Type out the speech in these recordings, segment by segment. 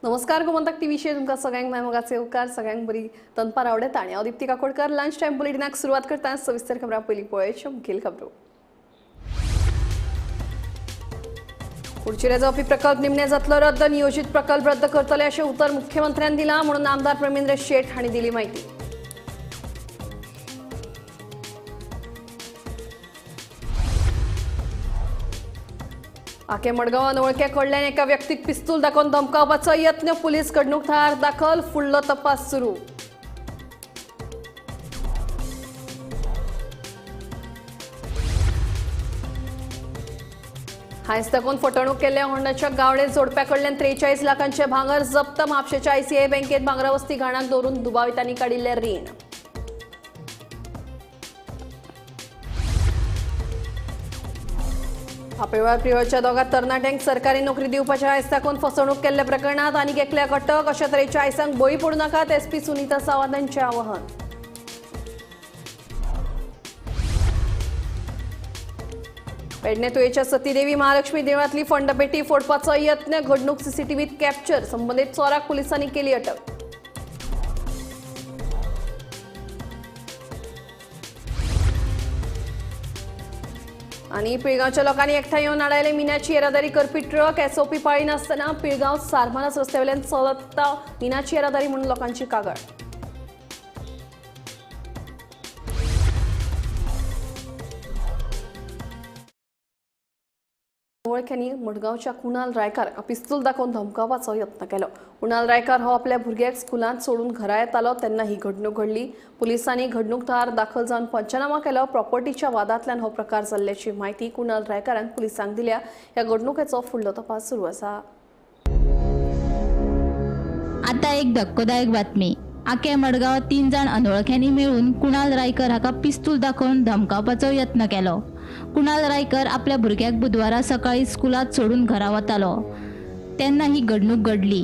नमस्कार गोमंतक टीव्हीचेर तुमकां सगळ्यांक माय मोगाचे उपकार सगळ्यांक बरी दनपार आवडटा आनी हांव दीप्ती काकोडकर लंच टायम बुलेटिनाक सुरवात करता. सविस्तर खबरां पयलीं पळोवच्यो मुखेल खबरो. कुडचिऱ्या जावपी प्रकल्प निमणे जातलो रद्द, नियोजीत प्रकल्प रद्द करतले अशें उतर मुख्यमंत्र्यान दिलां म्हणून आमदार प्रमेंद्र शेट हांणी दिली म्हायती. आके मडगांवां अनवळख्या कडल्यान एका व्यक्तीक पिस्तूल दाखोवन धमकावपाचो यत्न, पुलीस घडणूक थळार दाखल, फुडलो तपास सुरू. हायस दाखोवन फटवणूक केल्ल्या होंडाच्या गावडे जोडप्या कडल्यान 43 लाखांचे भांगर जप्त. म्हापशेच्या आयसीआय बँकेत भांगरा वस्ती घाणाक दवरून दुबावितांनी काडिल्लें रीण. आपेवाळ प्रियोळच्या दोगा तरणाट्यांक सरकारी नोकरी दिवपाच्या आयस दाखोवन फसवणूक केल्ल्या प्रकरणात आनीक एकल्याक अटक. अशा तरेच्या आयसांक बळी पडूं नाकात, एसपी सुनीता सावंत हांचें आवाहन. पेडणे तुयेच्या सतीदेवी महालक्ष्मी देवळांतली फंडपेटी फोडपाचो यत्न, घडणूक सीसीटीव्हीत कॅप्चर, संबंदीत चोराक पुलिसांनी केली अटक. आनी पिळगांवच्या लोकांनी एकठांय येवन आडायले मिनाची येरादारी करपी ट्रक. एसओपी पाळिनासतना पिळगांव सारमानस रस्त्या वयल्यान चलता मिनाची येरादारी म्हणून लोकांची कागाळ. वळख्यांनी मडगांवच्या कुणाल रायकार पिस्तूल दाखोवन धमकावपाचो यत्न केलो. कुणाल रायकार हो आपल्या भुरग्याक स्कुलांत सोडून घरा येतालो तेन्ना ही घडणूक घडली. पुलिसांनी घडणूक थळार दाखल जावन पंचनामा केलो. प्रॉपर्टीच्या वादांतल्यान हो प्रकार जाल्ल्याची म्हायती कुणाल रायकारान पुलिसांक दिल्या. ह्या घडणुकेचो फुडलो तपास सुरू आसा. आता एक धक्कोदायक बातमी. आके मडगांव 3 जाण अनवळख्यांनी मेळून कुणाल रायकर हाका पिस्तूल दाखोवन धमकावपाचो यत्न केलो. कुणाल रायकर आपल्या भुरग्याक बुधवारा सकाळी स्कुलांत सोडून घरा वतालो तेन्ना ही घडणूक घडली.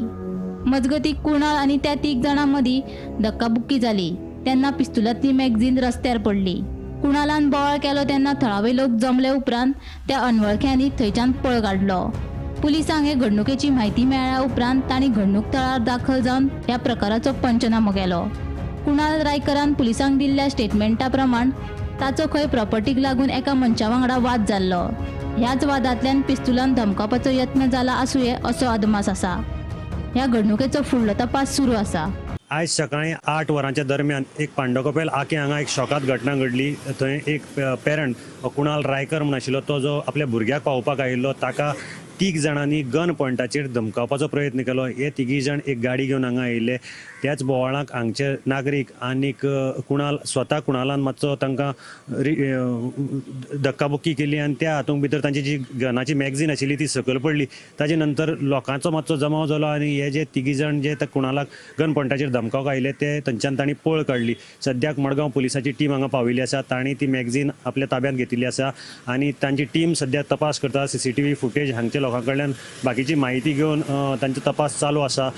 मजगती कुणाल आनी त्या 3 जाणां मदीं धक्काबुक्की जाली तेन्ना पिस्तुलांतली मॅगझीन रस्त्यार पडली. कुणालान बोवाळ केलो तेन्ना थळावे लोक जमले उपरांत त्या अनवळख्यांनी थंयच्यान पळ काडलो. पुलिसांक हे घडणुकेची म्हायती मेळ्ळ्या उपरांत तांणी घडणूक थळार दाखल जावन ह्या प्रकाराचो पंचनामो केलो. कुणाल रायकरान पुलिसांक दिल्ल्या स्टेटमेंटा प्रमाण ताचो खंय प्रॉपर्टीक लागून एका मनशा वांगडा वाद जाल्लो. ह्याच वादांतल्यान पिस्तुलान धमकावपाचो यत्न जाला आसुये असो अदमास आसा. ह्या घडणुकेचो फुडलो तपास सुरू आसा. आयज सकाळी 8 वरांच्या दरम्यान एक पांडवकपेल आके हांगा एक शॉकात घटना घडली. थंय एक पेरंट कुणाल रायकर म्हूण आशिल्लो तो जो आपल्या भुरग्याक पावोवपाक आयिल्लो ताका 3 जाणांनी गन पॉयंटाचेर धमकावपाचो प्रयत्न केलो. हे 3 जाण एक गाडी घेवन हांगा आयिल्ले. त्याच बोवाळाक हांगचे नागरीक आनीक कुणाल स्वता कुणालान मातसो तांकां धक्काबुक्की केली आनी त्या हातूंत भितर तांची जी गनाची मॅगझीन आशिल्ली ती सकयल पडली. ताजे नंतर लोकांचो मातसो जमाव जालो आनी हे जे 3 जाण जे कुणालाक गन पॉयंटाचेर धमकावपाक आयिल्ले ते थंयच्यान तांणी पळ काडली. सद्याक मडगांव पुलिसाची टीम हांगा पाविल्ली आसा. तांणी ती मॅगझीन आपल्या ताब्यांत घेतिल्ली आसा आनी तांची टीम सद्याक तपास करता. सीसीटीव्ही फुटेज हांगचे लोकां कडल्यान बाकीची म्हायती घेवन तांचो तपास चालू आसा.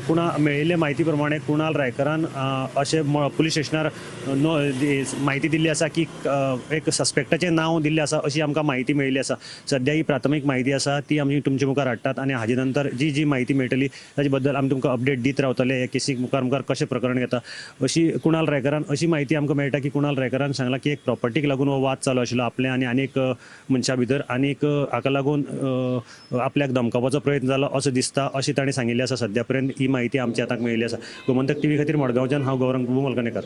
कुणा मेळिल्ले म्हायती प्रमाणे कुणाल रायकरान अशें पुलीस स्टेशनार म्हायती दिल्ली आसा की एक सस्पेक्टाचें नांव दिल्लें आसा अशी आमकां म्हायती मेळिल्ली आसा. सद्या ही प्राथमीक म्हायती आसा ती आमी तुमचे मुखार हाडटात आनी हाजे नंतर जी जी म्हायती मेळटली ताजे बद्दल आमी तुमकां अपडेट दीत रावतले. हे केसीक मुखार मुखार कशें प्रकरण घेता अशी कुणाल रायकरान अशी म्हायती आमकां मेळटा की कुणाल रायकरान सांगलां की एक प्रॉपर्टीक लागून हो वाद चालू आशिल्लो आपल्या आनी आनीक मनशा भितर आनीक हाका लागून आपल्याक धमकावपाचो प्रयत्न जालो असो दिसता अशें ताणें सांगिल्लें आसा. सद्या पर्यंत ही म्हायती आमच्या हाताक मेळिल्ली आसा. गोमंतक टीव्ही खातीर मडगांवच्यान हांव गौरंग प्रभू मलकणेकर.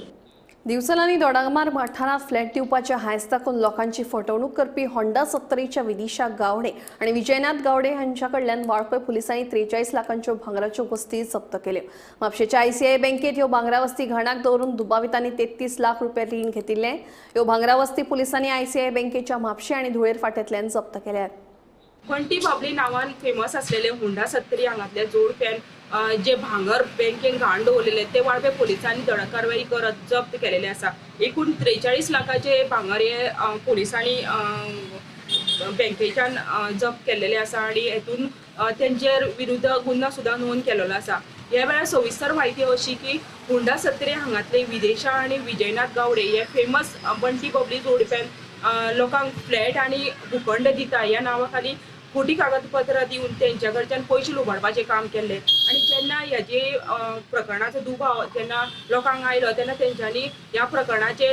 दिवचलांनी दोडामार वाठारांत फ्लॅट दिवपाच्या हांयस दाखोवन लोकांची फटवणूक करपी होंडा सत्तरीच्या विदिशा गावडे आनी विजयनाथ गावडे हांच्या कडल्यान वाळपय पुलिसांनी 43 लाखांच्यो भांगराच्यो वस्ती जप्त केल्यो. म्हापशेच्या आयसीआय बँकेत ह्यो भांगरा वस्ती घाणाक दवरून दुबावितांनी 33 लाख रुपया रीण घेतिल्लें. ह्यो भांगरा वस्ती पुलिसांनी आयसीआय बँकेच्या म्हापशे आनी धुळेर फांट्यांतल्यान जप्त केल्यात. बंटी बाबली नांवान फेमस असलेले होंडा सत्तरी हांगातल्या जोडप्यान जे भांगर बँकेन घाण दवरलेले ते वाळपे पोलिसांनी धडक कारवाई करत जप्त केलेले आसा. एकूण 43 लाखाचे भांगर हे पोलिसांनी बँकेच्यान जप्त केलेले आसा आनी हेतून तेंचेर विरुद्ध गुन्यांव सुद्दां नोंद केलेलो आसा. ह्या वेळार सविस्तर म्हायती अशी की होंडा सत्तरी हांगातले विदेशा आनी विजयनाथ गावडे हे फेमस बंटी बबली जोडप्यान लोकांक फ्लॅट आनी भूखंड दिता ह्या नांवा खाली खोटी कागदपत्रां दिवन तेंच्या कडच्यान पयशे लुबाडपाचें काम केल्लें आनी जेन्ना हेजे प्रकरणाचो दुबाव जेन्ना लोकांक आयलो तेन्ना तेंच्यांनी ह्या प्रकरणाचे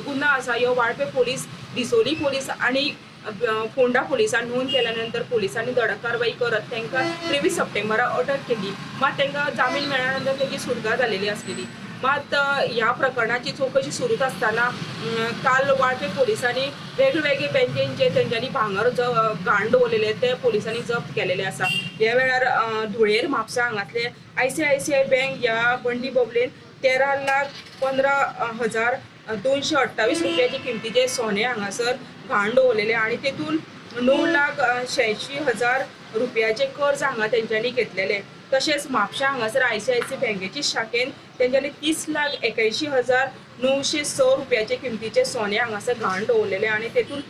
गुन्यांव आसा ह्यो वाळपे पोलीस, डिसोली पोलीस आनी फोंडा पोलिसान नोंद केल्या नंतर पोलिसांनी धडक कारवाई करत तांकां 23 सप्टेंबराक अटक केली. मात तांकां जामीन मेळ्ळ्या नंतर तेंची सुटका जालेली आसलेली. मात ह्या प्रकरणाची चवकशी सुरूच आसतना काल वाळपे पोलिसांनी वेगवेगळे बँकेन जे तेंच्यांनी भांगर घाण दवरलेले ते पोलिसांनी जप्त केलेले आसा. ह्या वेळार धुळेर म्हापसा हांगातले ICICI bank ह्या बंडी बबलेन 13,15,228 रुपयाचे किमतीचे सोने हांगासर घाण दवरलेले आनी तेतून 9,86,000 रुपयाचे कर्ज हांगा तेंच्यांनी घेतलेले. तशेंच म्हापशा हांगासर ICICI बँकेची शाखेन तेंच्यांनी 30,81,906 रुपयाचे किमतीचे सोने हांगासर घाण दवरलेले आनी तेतून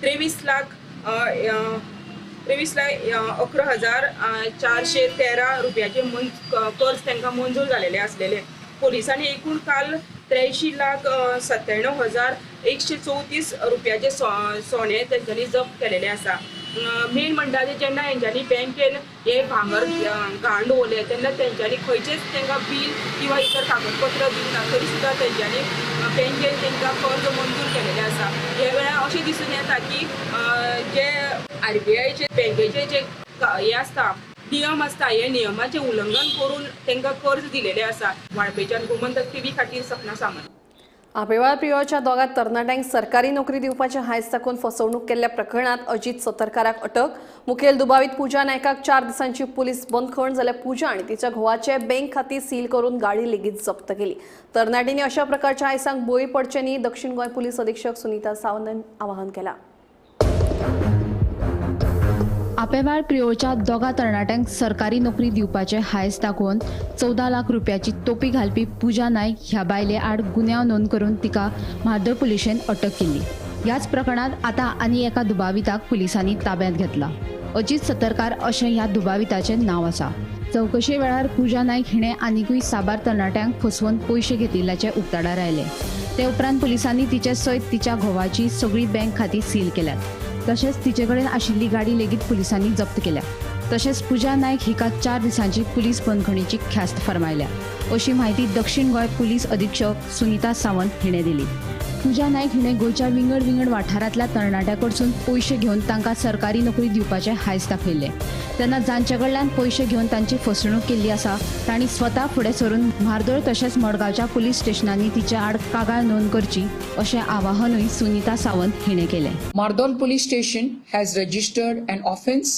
23,11,413 रुपयाचे कर्ज तांकां मंजूर जालेले आसलेले. पोलिसांनी एकूण काल 83,97,134 रुपयाचे सोने तेंच्यांनी जप्त केलेले आसा. मेन म्हणटा ते जेन्ना हेंच्यांनी बँकेन हे भांगर घाण दवरले तेन्ना तेंच्यांनी खंयचेच तांकां बील किंवा इतर कागदपत्र दिवना तरी सुद्दां तेंच्यांनी बँकेन तांकां कर्ज मंजूर केलेलें आसा. ह्या वेळार अशें दिसून येता की जे RBIचे बँकेचे जे हे आसता नियम आसता हे नियमाचें उल्लंघन करून तांकां कर्ज दिलेलें आसा. वाळपेच्यान गोमंतक टीव्ही खातीर सपना सामंत. आपेवाळ प्रियोळच्या दोगा तरणाट्यांक सरकारी नोकरी दिवपाचे हांयस दाखोवन फसवणूक केल्ल्या प्रकरणात अजित सतरकाराक अटक. मुखेल दुबावीत पूजा नायकाक 4 दिसांची पुलीस बंदखण जाल्यार पूजा आनी तिच्या घोवाचे बँक खाती सील करून गाडी लेगीत जप्त केली. तरणाट्यांनी अशा प्रकारच्या हांयसांक बळी पडचे न्ही, दक्षिण गोंय पुलीस अधीक्षक सुनीता सावंतान आवाहन केलां. आपेवाळ प्रियोळच्या दोगा तरणाट्यांक सरकारी नोकरी दिवपाचे हांयस दाखोवन 14 लाख रुपयाची तोपी घालपी पूजा नायक ह्या बायले आड गुन्यांव नोंद करून तिका म्हार्दोळ पुलिशेन अटक केली. ह्याच प्रकरणांत आतां आनी एका दुबाविताक पुलिसांनी ताब्यांत घेतला. अजित सतरकार अशें ह्या दुबाविताचें नांव आसा. चवकशे वेळार पूजा नायक हिणें आनिकूय साबार तरणाट्यांक फसवून पयशे घेतिल्ल्याचें उक्ताडार आयलें. ते उपरांत पुलिसांनी तिचे सयत तिच्या घोवाची सगळी बँक खाती सील केल्यात. तशेंच तिचे कडेन आशिल्ली गाडी लेगीत पुलिसांनी जप्त केल्या. तशेंच पूजा नायक हिका 4 दिसांची पुलीस बंदखणीची ख्यास्त फर्मायल्या अशी म्हायती दक्षिण गोंय पुलीस अधीक्षक सुनीता सावंत हिणें दिली. पूजा नायक हिणें गोंयच्या विंगड विंगड वाठारांतल्या तरणाट्यां कडसून पयशे घेवन तांकां सरकारी नोकरी दिवपाचें हांयस दाखयल्लें. तेन्ना जांचे कडल्यान पयशे घेवन तांची फसवणूक केल्ली आसा तांणी स्वता फुडें सरून म्हार्दोळ तशेंच मडगांवच्या पुलीस स्टेशनांनी तिचे आड कागाळ नोंद करची अशें आवाहनूय सुनीता सावंत हिणें केलें. Mardol police station has registered an offence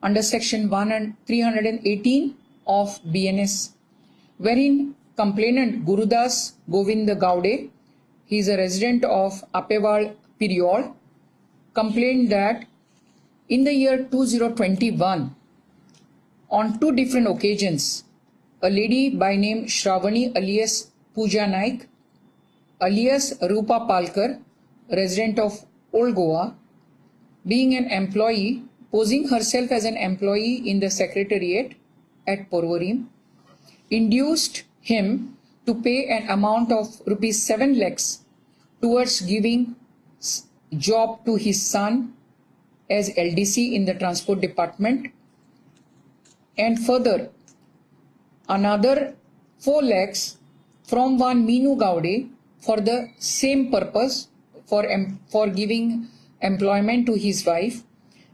under section 318 of BNS, wherein complainant Gurudas Govind Gawde, he is a resident of Apewal, Piriol, complained that in the year 2021, on 2 different occasions, a lady by name Shravani alias Pooja Naik alias Rupa Palkar, resident of Old Goa, being an employee, posing herself as an employee in the secretariat at Porvorim, induced him to pay an amount of rupees 7 lakhs towards giving job to his son as LDC in the transport department, and further another 4 lakhs from one Meenu Gawde for the same purpose, for giving employment to his wife,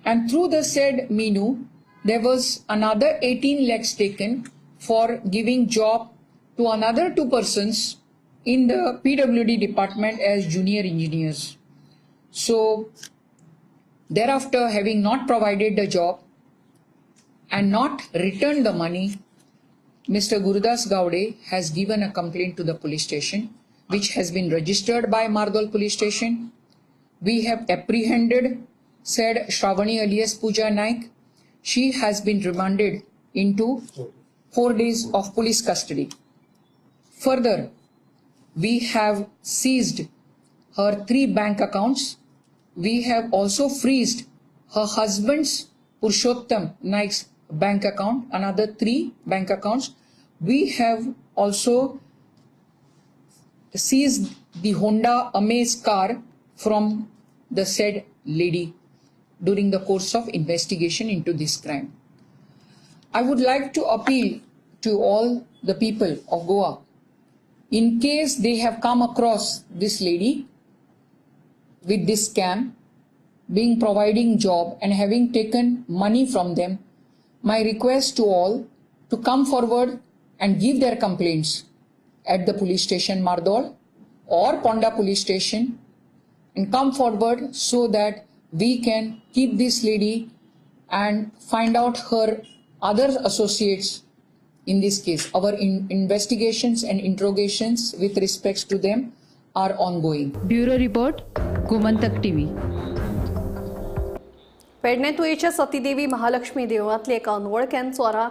and through the said Meenu there was another 18 lakhs taken for giving job to another 2 persons in the PWD department as junior engineers. So thereafter, having not provided the job and not returned the money, Mr. Gurudas Gawde has given a complaint to the police station, which has been registered by Mardol police station. We have apprehended said Shravani alias Pooja Naik. She has been remanded into 4 days of police custody. Further, we have seized her 3 bank accounts. We have also freezed her husband's Purushottam Naik's bank account, another 3 bank accounts. We have also seized the Honda Amaze car from the said lady. during the course of investigation into this crime. I would like to appeal to all the people of Goa, in case they have come across this lady with this scam, being providing job and having taken money from them, my request to all to come forward and give their complaints at the police station Mardol or Ponda police station, and come forward so that we can keep this lady and find out her other associates in this case. Our investigations and interrogations with respects to them are ongoing. Bureau report, Gomantak TV. Pedne तुयेच्या Satidevi Mahalakshmi देवळांतली एका अनवळख्यान चोरा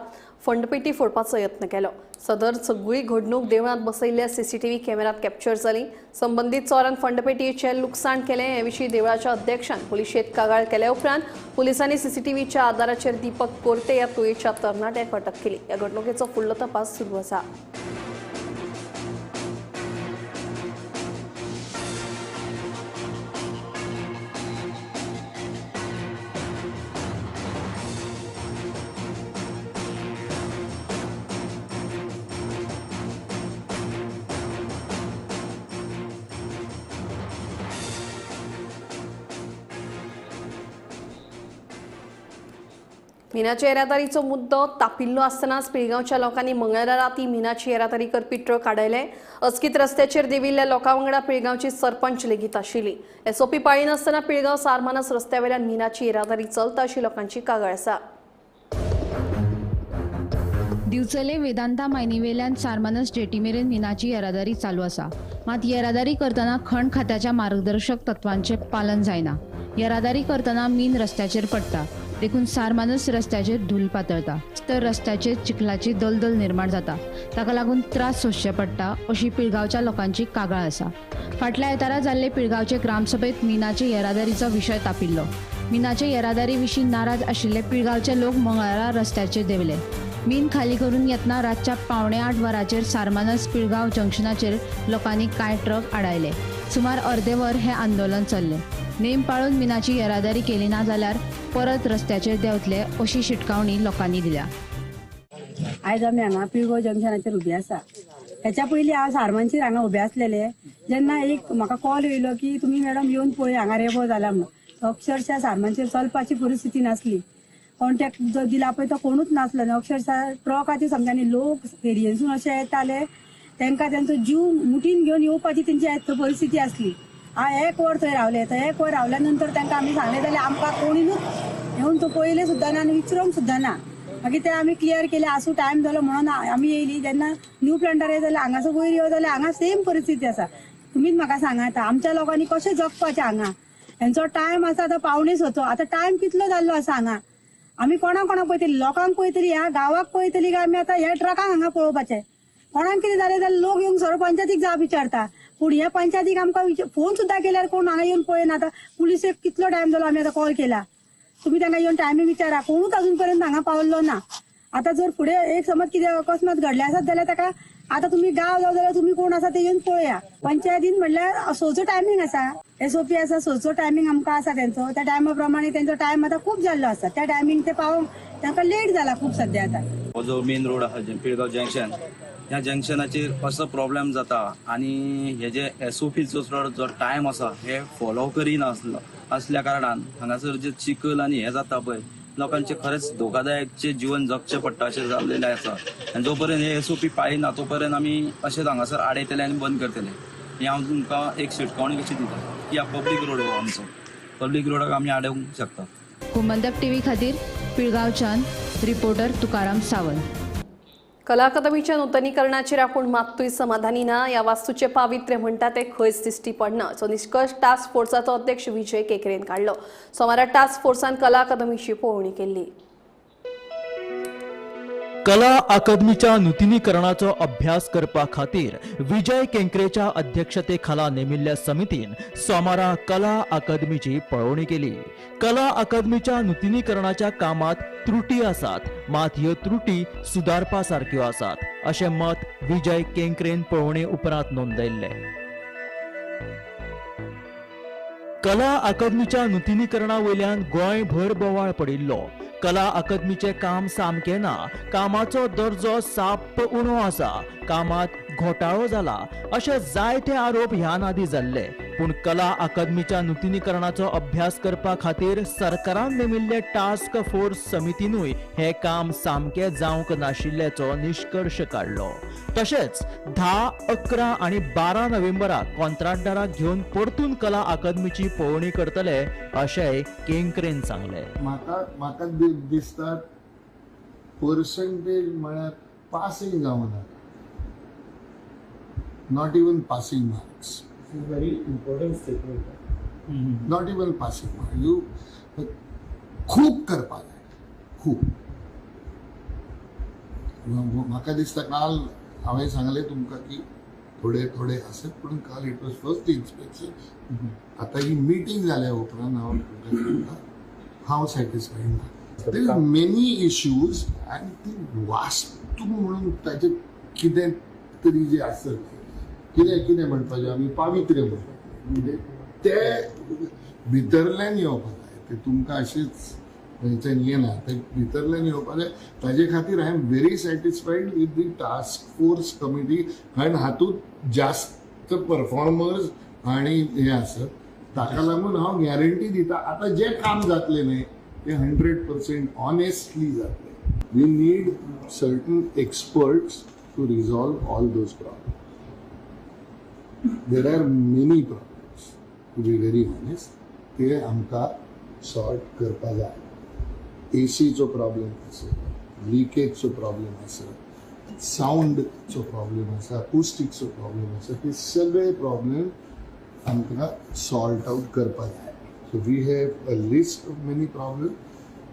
फंडपेटी फोडपाचो यत्न केलो. सदर सगळी घडणूक देवळांत बसयिल्ल्या CCTV कॅमेऱ्यात capture जाली. संबंदीत चोरान फंडपेटयेचें लुकसाण केलें. हे विशीं देवळाच्या अध्यक्षान पुलिशेंत कागाळ केल्या उपरांत पुलिसांनी सीसीटीव्हीच्या आदाराचेर दीपक कोरते ह्या तुयेच्या तरणाट्याक अटक केली. ह्या घडणुकेचो फुडलो तपास सुरू आसा. मिनाच्या येरादारीचो मुद्दो तापिल्लो आसतनाच पिळगांवच्या लोकांनी मंगळारा राती मिनाची येरादारी करपी ट्रक आडायले. अचकीत रस्त्याचेर देविल्ल्या लोकां वांगडा पिळगांवची सरपंच लेगीत आशिल्ली. एसओपी पाळिनासतना पिळगांव सारमानस रस्त्या वयल्यान मिनाची येरादारी चलता अशी लोकांची कागाळ आसा. दिवचले वेदांता मायनीवेल्यान सारमानस जेटी मेरेन मिनाची येरादारी चालू आसा. मात येरादारी करतना खण खात्याच्या मार्गदर्शक तत्वांचें पालन जायना. येरादारी करतना मीन रस्त्याचेर पडटा, देखून सारमानस रस्त्याचेर धूल पातळटा, तर रस्त्याचेर चिखलाची दलदल निर्माण जाता. ताका लागून त्रास सोंसचे पडटा अशी पिळगांवच्या लोकांची कागाळ आसा. फाटल्या आयतारा जाल्ले पिळगांवचे ग्रामसभेत मिनाचे येरादारीचो विशय तापिल्लो. मिनाचे येरादारी विशीं नाराज आशिल्ले पिळगांवचे लोक मंगळारा रस्त्याचेर देंवले. मीन खाली करून येतना रातच्या 7:45 वरांचेर सारमानस पिळगांव जंक्शनाचेर लोकांनी कांय ट्रक आडायले. सुमार अर्दे वर हें आंदोलन चल्लें. नेम पाळून मिनाची येरादारी केली ना जाल्यार परत रस्त्याचेर देंवतले अशी शिटकावणी लोकांनी दिल्या. आयज आमी हांगा पिळगांव जंक्शनाचेर उबे आसा. हेच्या पयलीं हांव सारमानचेर हांगा उबे आसलेले जेन्ना एक म्हाका कॉल येयलो की तुमी मॅडम येवन पळय हांगा रेबो जाला म्हणून. अक्षरशः सारमानचेर चलपाची परिस्थिती नासली. कॉन्टॅक्ट जो दिला पळय तो कोणूच नासलो आनी अक्षरशः ट्रकाचे समजा आनी लोक फेरयेनसून अशे येताले, तांकां तेंचो जीव मुठीन घेवन येवपाची तेंची परिस्थिती आसली. हांव एक वर थंय रावले. थंय एक वर रावल्या नंतर तांकां आमी सांगलें जाल्यार आमकां कोणीनूच येवन तो पळयलें सुद्दां ना आनी विचारूंक सुद्दां ना. मागीर ते आमी क्लियर केलें. आसूं टायम जालो म्हणून आमी येयली. जेन्ना न्यू प्लांटार येयले जाल्यार हांगासर वयर येवं जाल्यार हांगा सेम परिस्थिती आसा. तुमीच म्हाका सांगा आतां आमच्या लोकांनी कशें जगपाचें हांगा. हेंचो टायम आसा आतां 6:45, आतां टायम कितलो जाल्लो आसा हांगा. आमी कोणा कोणाक पळयतली, लोकांक पळयतली, ह्या गांवाक पळयतली काय आमी आतां ह्या ट्रकांक हांगा पळोवपाचें. कोणाक कितें जालें जाल्यार लोक येवन सरळ पंचायतीक जाप विचारता, पूण ह्या पंचायतीक आमकां फोन सुद्दां केल्यार कोण हांगा येवन पळयना. आतां पुलिसेक कितलो टायम जालो आमी आतां कॉल केला, तुमी तांकां येवन टायमींग विचारा, कोणूच अजून पर्यंत हांगा पावल्लो ना. आतां जर फुडें एक समज कितें अकस्मात घडलें आसत जाल्यार ताका आतां तुमी गांव जावं जाल्यार तुमी कोण आसा ते येवन पळया. पंचायतीन म्हणल्यार सोचो टायमींग आसा, एसओपी आसा, सोचो टायमींग आमकां आसा तेंचो. त्या टायमा प्रमाणे तेंचो टायम आतां खूब जाल्लो आसा. त्या टायमींग ते पावोवंक तांकां लेट जाला खूब सद्या. आतां हो जो मेन रोड आसा पिळगांव जंक्शन, ह्या जंक्शनाचेर असो प्रॉब्लेम जाता आनी हे जे एसओपीचो जो टायम आसा हे फॉलो करिना आसल्या कारणान हांगासर जे चिखल आनी हे जाता पळय, लोकांचे खरेंच धोकादायकचे जीवन जगचें पडटा अशें जाल्लेलें आसा. आनी जो पर्यंत हे एसओपी पाळिना तो पर्यंत आमी अशेंच हांगासर आडयतले आनी बंद करतले. हें हांव तुमकां एक शिटकावणी कशी दिता की ह्या पब्लीक रोड हो आमचो, पब्लीक रोडाक आमी आडोवंक शकता. गोमंतक टीव्ही खातीर पिळगांवच्यान रिपोर्टर तुकाराम सावंत. कला अकादमीच्या नूतनीकरणाचेर आपूण मात्तूय समाधानी ना. ह्या वास्तूचे पावित्र्य म्हणटा ते खंयच दिश्टी पडना असो निश्कर्श टास्क फोर्साचो अध्यक्ष विजय केकरेन काडलो. सोमारा टास्क फोर्सान कला अकादमीची पळोवणी केल्ली. कला अकादमीच्या नूतनीकरणाचो अभ्यास करपा खातीर विजय केंकरेच्या अध्यक्षतेखाला नेमिल्ल्या समितीन सोमारा कला अकादमीची पळोवणी केली. कला अकादमीच्या नूतनीकरणाच्या कामात त्रुटी आसात, मात ह्यो त्रुटी सुदारपा सारक्यो आसात अशें मत विजय केंकरेन पळोवणे उपरांत नोंदयल्लें. कला अकादमीच्या नुतनीकरणा वयल्यान गोंयभर बोवाळ पडिल्लो. कला अकादमीचें काम सामकें ना, कामाचो दर्जो साप्प उणो आसा, कामांत घोटाळो जाला अशे जायते आरोप ह्यान आदीं जाल्ले. पूण कला अकादमीच्या नुतनीकरणाचो अभ्यास करपा खातीर सरकारान नेमिल्ले टास्क फोर्स समितीनूय हें काम सामकें जावंक नाशिल्ल्याचो निश्कर्श काडलो. तशेंच 10, 11 आनी 12 नोव्हेंबराक कॉन्ट्राक्टराक घेवन परतून कला अकादमीची पळोवणी करतले अशेंय केंकरेन सांगलें. म्हाका दिसता पर्संटेज म्हळ्यार पासींग जावना, not even passing marks. Very important statement. Not even passing marks. You खूब करपाक जाय, खूब. म्हाका दिसता काल हांवें सांगलें तुमकां की थोडे थोडे आसत, पूण काल it was first inspection. आतां ही मिटींग जाल्या उपरांत हांव तुमकां सांगता हांव सॅटिस्फायड ना. There is many issues आनी ती वास्तू म्हणून ताचें कितें तरी जें आसत, कितें कितें म्हणपाचें आमी पावित्र्य म्हणपाचें, म्हणजे ते भितरल्यान येवपाक जाय. ते तुमकां अशेंच खंयच्यान येना, ते भितरल्यान येवपाक जाय. ताजे खातीर I am very satisfied with the task force committee, कारण हातूंत जास्त परफॉर्मर्स आनी हें आसत, ताका लागून हांव गॅरंटी दिता आतां जें काम जातलें न्ही तें 100% ऑनेस्टली जातलें. We need certain experts to resolve all those problems. There are many problems, to be very honest, ते आमकां सॉर्ट करपा जाय. एसीचो प्रॉब्लेम आसा, लिकेजचो प्रॉब्लेम आसा, सावंडचो प्रॉब्लेम आसा, अकुस्टिकचो प्रॉब्लेम आसा, ते सगळे प्रॉब्लेम आमकां सॉर्ट आउट करपा जाय. So we have a list of many problem,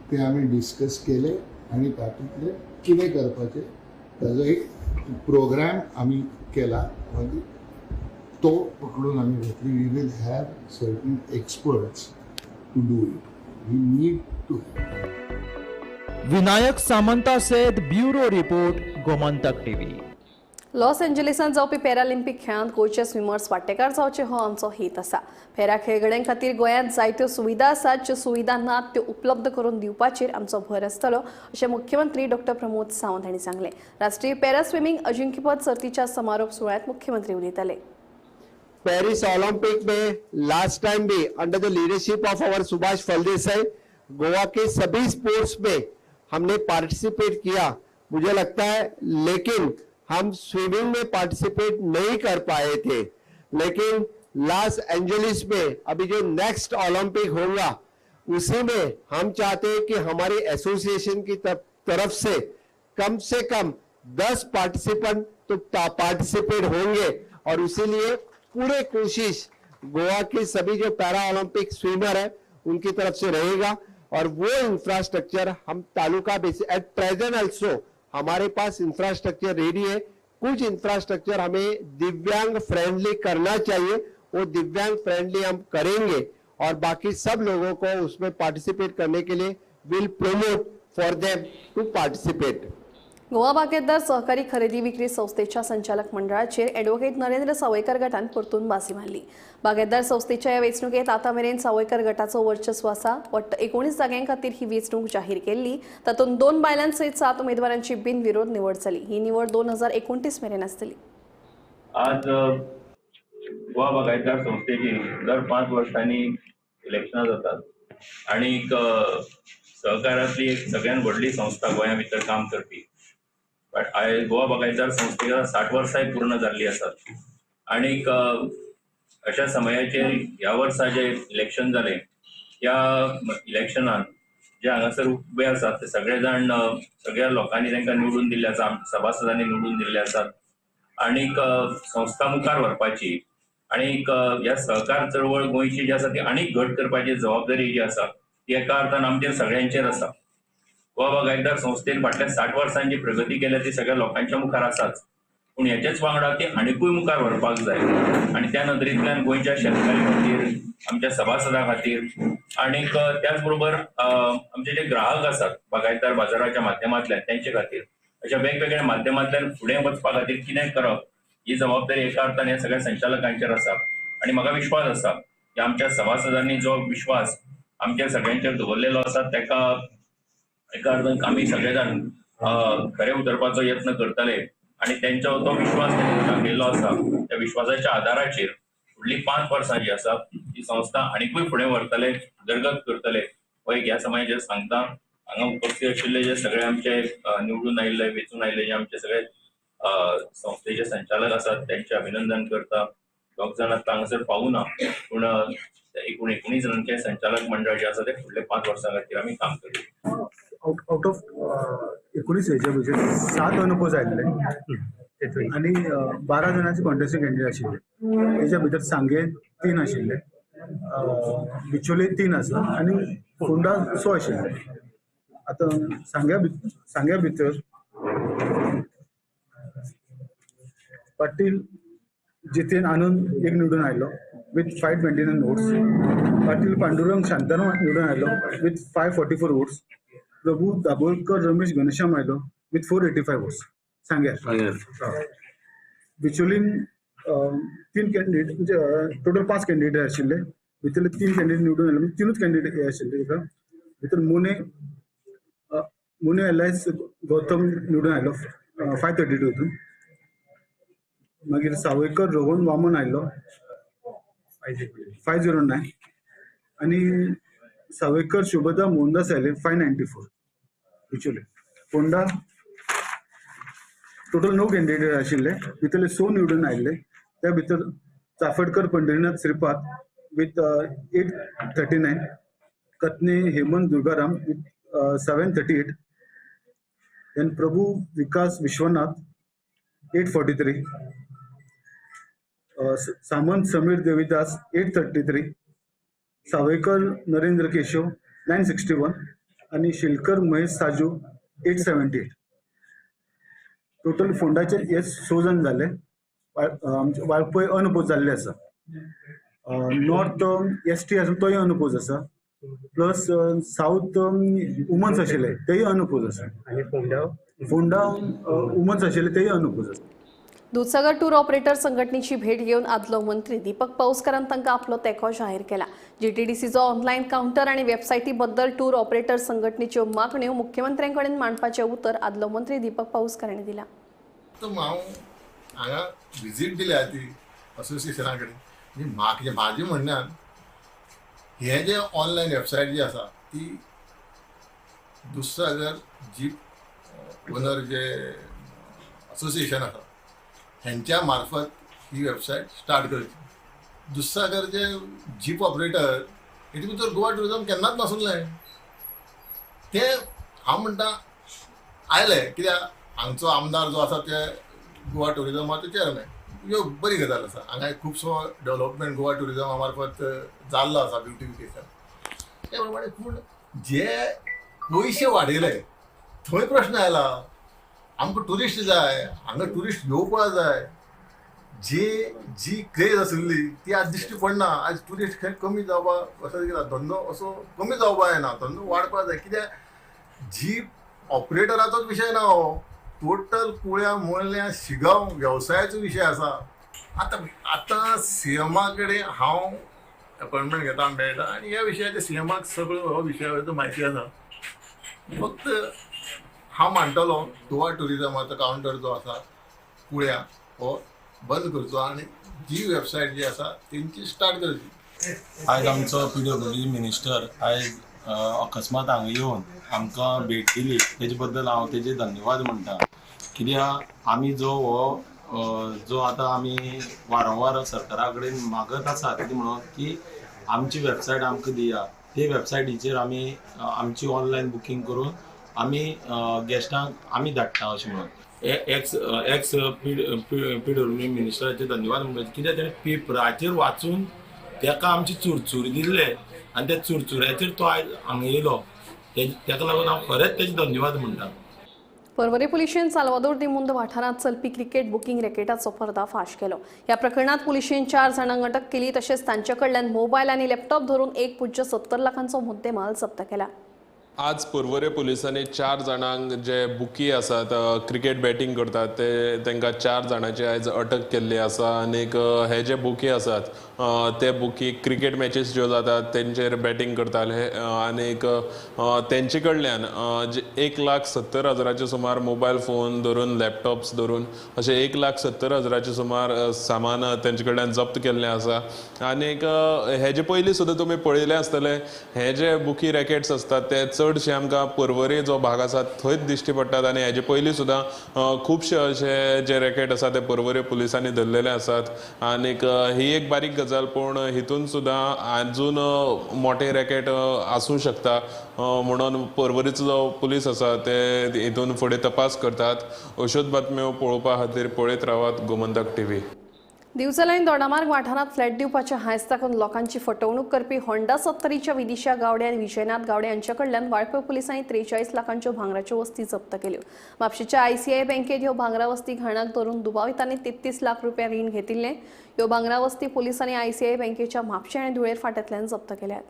ते आमी डिस्कस केले आनी तातूंतले कितें करपाचें ताजो एक प्रोग्राम आमी केला, मागीर तो पकडून आमी घेतली. We will have certain experts to do it. We need to have. Vinayak Samanta Seth, bureau report, Gomantak TV. Los एंजलिसांत जावपी पॅरालिम्पिक खेळांत गोंयचे स्विमर्स वांटेकार जावचे हो आमचो हेत आसा. पॅरा खेळगड्यां खातीर गोंयांत जायत्यो सुविधा आसात, ज्यो सुविधा नात त्यो उपलब्ध करून दिवपाचेर आमचो भर आसतलो अशें मुख्यमंत्री डॉक्टर प्रमोद सावंत हांणी सांगलें. राष्ट्रीय पॅरा स्विमींग अजिंक्यपद सर्तीच्या समारोप सुवाळ्यांत मुख्यमंत्री उलयताले. पेरिस ओलंपिक में लास्ट टाइम भी under the leadership of our Subhash Phaldesai Goa K सभी स्पोर्ट्स में हमने पार्टिसिपेट किया, मुझे लगता है, लेकिन हम स्विमिंग में पार्टिसिपेट नहीं कर पाए थे. लेकिन लॉस एंजलिस में अभी जो नेक्स्ट ओलंपिक होगा उसी में हम चाहते हैं कि हमारे एसोसिएशन की तरफ से कम 10 पार्टिसिपेंट तो पार्टिसिपेट होंगे और इसीलिए पूरे कोशिश गोवा के सभी जो पैरा ओलंपिक स्विमर है उनकी तरफ से रहेगा. और वो इंफ्रास्ट्रक्चर हम taluka base at present also हमारे पास इंफ्रास्ट्रक्चर रेडी है. कुछ इंफ्रास्ट्रक्चर हमें दिव्यांग फ्रेंडली करना चाहिए, वो दिव्यांग फ्रेंडली हम करेंगे और बाकी सब लोगों को उसमें पार्टिसिपेट करने के लिए will promote for them to participate. Goa बागायतदार सहकारी खरेदी विक्री संस्थेच्या संचालक मंडळाचेर ॲडव्होकेट नरेंद्र सावयकर गटान परतून बाजी मारली. बागायतदार संस्थेच्या ह्या वेंचणुकेत आतां मेरेन सावयकर गटाचो वर्चस्व आसा. वट्ट 19 जाग्यां खातीर ही वेंचणूक जाहीर केल्ली, तातूंत 2 बायलां सयत 7 उमेदवारांची बिनविरोध निवड जाली. ही निवड 2029 मेरेन आसतली. आज गोवा बागायतदार संस्थेची दर 5 वर्सांनी इलेक्शनां जातात आनी सहकारांतली एक सगळ्यात व्हडली संस्था गोंया भितर काम करपी गोवा बागायतदार संस्थेक 60 वर्सांय पूर्ण जाल्ली आसात आनीक अशा समयाचेर ह्या वर्सा जे इलेक्शन जालें ह्या इलेक्शनान जे हांगासर उबे आसात ते सगळे जाण सगळ्या लोकांनी तांकां निवडून दिल्ले आसा, सभासदांनी निवडून दिल्ले आसात आनीक संस्था मुखार व्हरपाची आनीक ह्या सहकार चळवळ गोंयची जी आसा ती आनीक घट करपाची जबाबदारी जी आसा ती एका अर्थान आमचेर सगळ्यांचेर आसा. गोवा बागायतदार संस्थेन फाटल्या 60 वर्सांची प्रगती केल्या ती सगळ्या लोकांच्या मुखार आसाच, पूण हेच्याच वांगडा ती आनिकूय मुखार व्हरपाक जाय आनी त्या नदरेंतल्यान गोंयच्या शेतकाऱ्यां खातीर, आमच्या सभासदां खातीर आनीक त्याच बरोबर आमचे जे ग्राहक आसात बागायतदार बाजाराच्या माध्यमांतल्यान तेंचे खातीर अशा वेगवेगळ्या माध्यमांतल्यान फुडें वचपा खातीर कितें करप ही जबाबदारी एका अर्थान ह्या सगळ्या संचालकांचेर आसा आनी म्हाका विश्वास आसा की आमच्या सभासदांनी जो विश्वास आमच्या सगळ्यांचेर दवरलेलो आसा ताका एका अर्थान आमी सगळे जाण खरे उतरपाचो यत्न करतले आनी तेंचो तो विश्वास दाखयल्लो आसा त्या विश्वासाच्या आदाराचेर फुडली 5 वर्सां जी आसा ती संस्था आनीकूय फुडें व्हरतले, उदरगत करतले हो एक ह्या समाजाचेर सांगता. हांगा उपस्थित आशिल्ले जे सगळे आमचे निवडून आयिल्ले, वेंचून आयिल्ले जे आमचे सगळे संस्थेचे संचालक आसात त्यांचे अभिनंदन करता. 2 जाण आतां हांगासर पावूना, पूण एकूण 19 जाणांचे संचालक मंडळ जे आसा ते फुडले 5 वर्सां खातीर आमी काम करूया. आउट ऑफ 19 हेच्या भितर 7 अनपोज आयिल्ले आनी 12 जाणांचे कॉन्टेस्टेड कॅन्डिडेट आशिल्ले. तेच्या भितर सांगे 3 आशिल्ले, बिचोले 3 आसा आनी फोंडा 100 आशिल्ले. आतां सांग्या भितर पाटील जितेन आनंद एक निवडून आयलो विथ 529 वोट्स, पाटील पांडुरंग शांताराम निवडून आयलो विथ 544 वोट्स, प्रभू दाभोलकर रमेश घनश्याम आयलो विथ 485 वोट्स सांग्यार. बिचोलीन 3 कॅन्डिडेट, म्हणजे टोटल 5 कॅन्डिडेट आशिल्ले, भितरले 3 कॅन्डिडेट निवडून आयले, म्हणजे 3 कॅन्डिडेट हे आशिल्ले. ताका भितर मोने एलायस गौतम निवडून आयलो 532 हितून, मागीर सावयकर रोहन वामन आयलो 509 आनी सावयकर शुभदा मोहनदास आयले 594. बिचोले फोंडा टोटल 9 कॅन्डिडेट आशिल्ले, भितरले 6 निवडून आयिल्ले. त्या भितर चाफडकर पंढरीनाथ श्रीपाद विथ 839, कत्ने Hemant Durgaram with 738, then Prabhu Vikas Vishwanath 843, Samant Sameer Devidas 833, Sawaikar Narendra Keshav 961 आनी शिलकर महेश साजू 878. टोटल फोंडाचे हे 6 जाण जाले. आमचे वाळपय अनपोज जाल्ले आसा, नॉर्थ एस टी आसा तोय अनपोज आसा, प्लस सावथ वुमन्स आशिल्ले तेय अनपोज आसा, आनी फोंडा वुमन्स आशिल्ले तेय अनपोज आसा. दुधसागर टूर ऑपरेटर संघटनेची भेट घेवन आदलो मंत्री दीपक पाऊसकरान तांकां आपलो तेंको जाहीर केला. जीटीडीसीचो ऑनलायन कावंटर आनी वेबसायटी बद्दल टूर ऑपरेटर संघटनेच्यो मागण्यो मुख्यमंत्र्यां कडेन मांडपाचें उतर आदलो मंत्री दीपक पाऊसकर हांणी दिला. हांव हांगा विजीट दिल्या ती असोसिएशना कडेन. म्हाका म्हाजें म्हणण्यान हे जे ऑनलायन वेबसायट जी आसा ती दुधसागर जीप ओनर जे असोसिएशन आसा हेंच्या मार्फत ही वेबसायट स्टार्ट करची. दुधसागर जे जीप ऑपरेटर हेतून भितर गोवा ट्युरिजम केन्नाच नासलें. ते हांव म्हणटा आयले कित्याक हांगचो आमदार जो आसा ते गोवा ट्युरिजमाचो चेअरमॅन, ह्यो बरी गजाल आसा. हांगा खुबसो डेवलपमेंट गोवा ट्युरिजमा मार्फत जाल्लो आसा, ब्युटिफिकेशन ते प्रमाणे. पूण जे पयशे वाडयले थंय प्रश्न आयला. आमकां ट्युरिस्ट जाय, हांगा ट्युरिस्ट येवपा जाय. जी जी क्रेज आशिल्ली ती आज दिश्टी पडना. आज ट्युरिस्ट खंय कमी जावपा असो कितें धंदो असो कमी जावपा जायना, धंदो वाडपा जाय. कित्याक जीप ऑपरेटराचोच विशय ना हो, टोटल कुळ्या मुळ्या शिगांव वेवसायाचो विशय आसा. आतां आतां सीएमा कडेन हांव अपॉयंटमेंट घेता मेळटा आनी ह्या विशयाचे सीएमाक सगळो हो विशयाचो म्हायती आसा. फक्त हांव मानतलो गोवा ट्युरिजमाचो कावंटर जो आसा कुळ्या हो बंद करचो आनी जी वेबसायट जी आसा तेंची स्टार्ट करची. आयज आमचो पीडब्ल्यूडी मिनिस्टर आयज अकस्मात हांगा येवन आमकां भेट दिली तेजे बद्दल हांव तेजे धन्यवाद म्हणटा. कित्याक आमी जो हो जो आतां आमी वारंवार सरकारा कडेन मागत आसा कितें म्हणून की आमची वेबसायट आमकां दिया, ते वेबसायटीचेर आमी आमची ऑनलायन बुकींग करून आमी गेस्टांक आमी धाडटा अशें म्हणून एक्स एक्स पीडब्ल्यूडी मिनिस्टराचे धन्यवाद म्हणपाचे. कित्याक तेणें पेपराचेर वाचून तेका आमची चुरचुरी दिल्ले आनी त्या चुरचुऱ्याचेर तो आयज हांगा येयलो, तेका लागून हांव खरेंच तेजे धन्यवाद म्हणटा. पर्वरी पुलिशेन साल्वादोर दी मुंद वाठारांत चलपी क्रिकेट बुकींग रॅकेटाचो पर्दाफाश केलो. ह्या प्रकरणात पुलिशेन 4 जाणांक अटक केली, तशेंच तांचे कडल्यान मोबायल आनी लॅपटॉप धरून 1.70 लाखांचो मुद्देमाल जप्त केला. आज पर्वरे पुलिसांनी 4 जाणांक जे बुकी आसात क्रिकेट बॅटींग करतात ते तांकां 4 जाणांची आयज अटक केल्ली आसा. आनीक हे जे बुकी आसात ते बुकी क्रिकेट मॅचीस ज्यो जातात तेंचेर बॅटींग करताले आनीक तेंचे कडल्यान 1,70,000 सुमार मोबायल फोन धरून लॅपटॉप्स धरून अशें 1,70,000 सुमार सामान तेंचे कडल्यान जप्त केल्लें आसा. आनीक हेजे पयलीं सुद्दां तुमी पळयलें आसतलें हे जे बुकी रॅकेट्स आसतात ते चडशे आमकां पर्वरी जो भाग आसा थंयच दिश्टी पडटात आनी हेजे पयलीं सुद्दां खुबशे अशे जे रॅकेट आसा ते पर्वरी पुलिसांनी धरलेले आसात. आनीक ही एक बारीक गजाल पूण हितून सुद्दां आजून मोठे रॅकेट आसूं शकता म्हणून पर्वरीचो जो पुलीस आसा ते हितून फुडें तपास करतात. अश्योच बातम्यो पळोवपा खातीर पळयत रावात गोमंतक टीव्ही. दिवचल आनी दोडामार्ग वाठारांत फ्लॅट दिवपाच्या हांयस दाखोवन लोकांची फटवणूक करपी होंडा सत्तरीच्या विदिशा गावडे आनी विजयनाथ गावडे हांच्या कडल्यान वाळपय पुलिसांनी 43 लाखांच्यो भांगराच्यो वस्ती जप्त केल्यो. म्हापशेंच्या आयसीआय बँकेत ह्यो भांगरा वस्ती घाणाक धरून दुबावितांनी 33 लाख रुपया रीण घेतिल्लें. ह्यो भांगरा वस्ती पुलिसांनी आयसीआय बँकेच्या म्हापशें आनी धुळेर फांट्यांतल्यान जप्त केल्यात.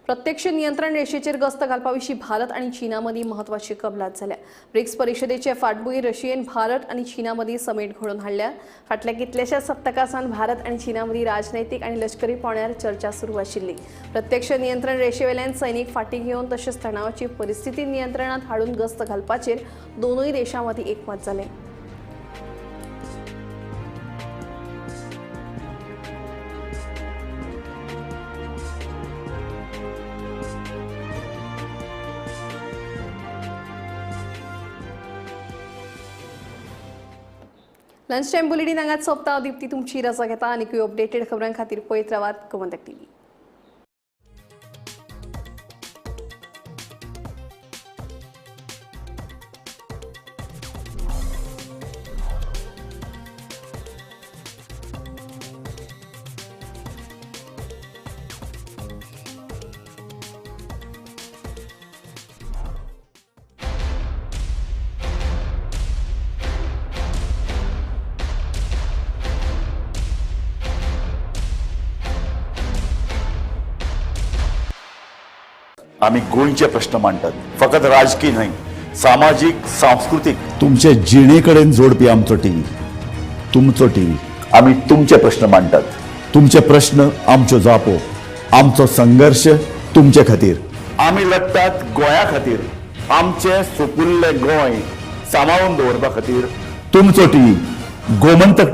प्रत्यक्ष नियंत्रण रेषेचेर गस्त घालपा विशीं भारत आनी चीना मदीं म्हत्वाची कबलात जाल्या. ब्रिक्स परिशदेचे फाटभूंयेर रशियेन भारत आनी चीना मदीं समेट घडोवन हाडल्या. फाटल्या कितल्याश्या सप्तकां सावन भारत आनी चीना मदीं राजनैतीक आनी लश्करी पांवड्यार चर्चा सुरू आशिल्ली. प्रत्यक्ष नियंत्रण रेषेवेल्यान सैनीक फाटीं घेवन तशेंच तणावाची परिस्थिती नियंत्रणांत हाडून गस्त घालपाचेर दोनूय देशां मदीं एकमत जालें. लंच टायम बुलेटीन हांगाच सोंपता. दीप्ती तुमची रजा घेता आनीकूय अपडेटेड खबरां खातीर पळयत रावात गोमंतक टीव्ही. आमी गोंयचे प्रश्न मांडटात, फकत राजकीय न्हय, सामाजीक, सांस्कृतीक, तुमचे जिणे कडेन जोडपी आमचो टीव्ही, तुमचो टीव्ही. आमी तुमचे प्रश्न मांडटात, तुमचे प्रश्न आमच्यो जापो, आमचो संघर्श तुमचे खातीर. आमी लढटात गोंया खातीर, आमचें सुपुल्लें गोंय सांबाळून दवरपा खातीर. तुमचो टीव्ही, गोमंतक.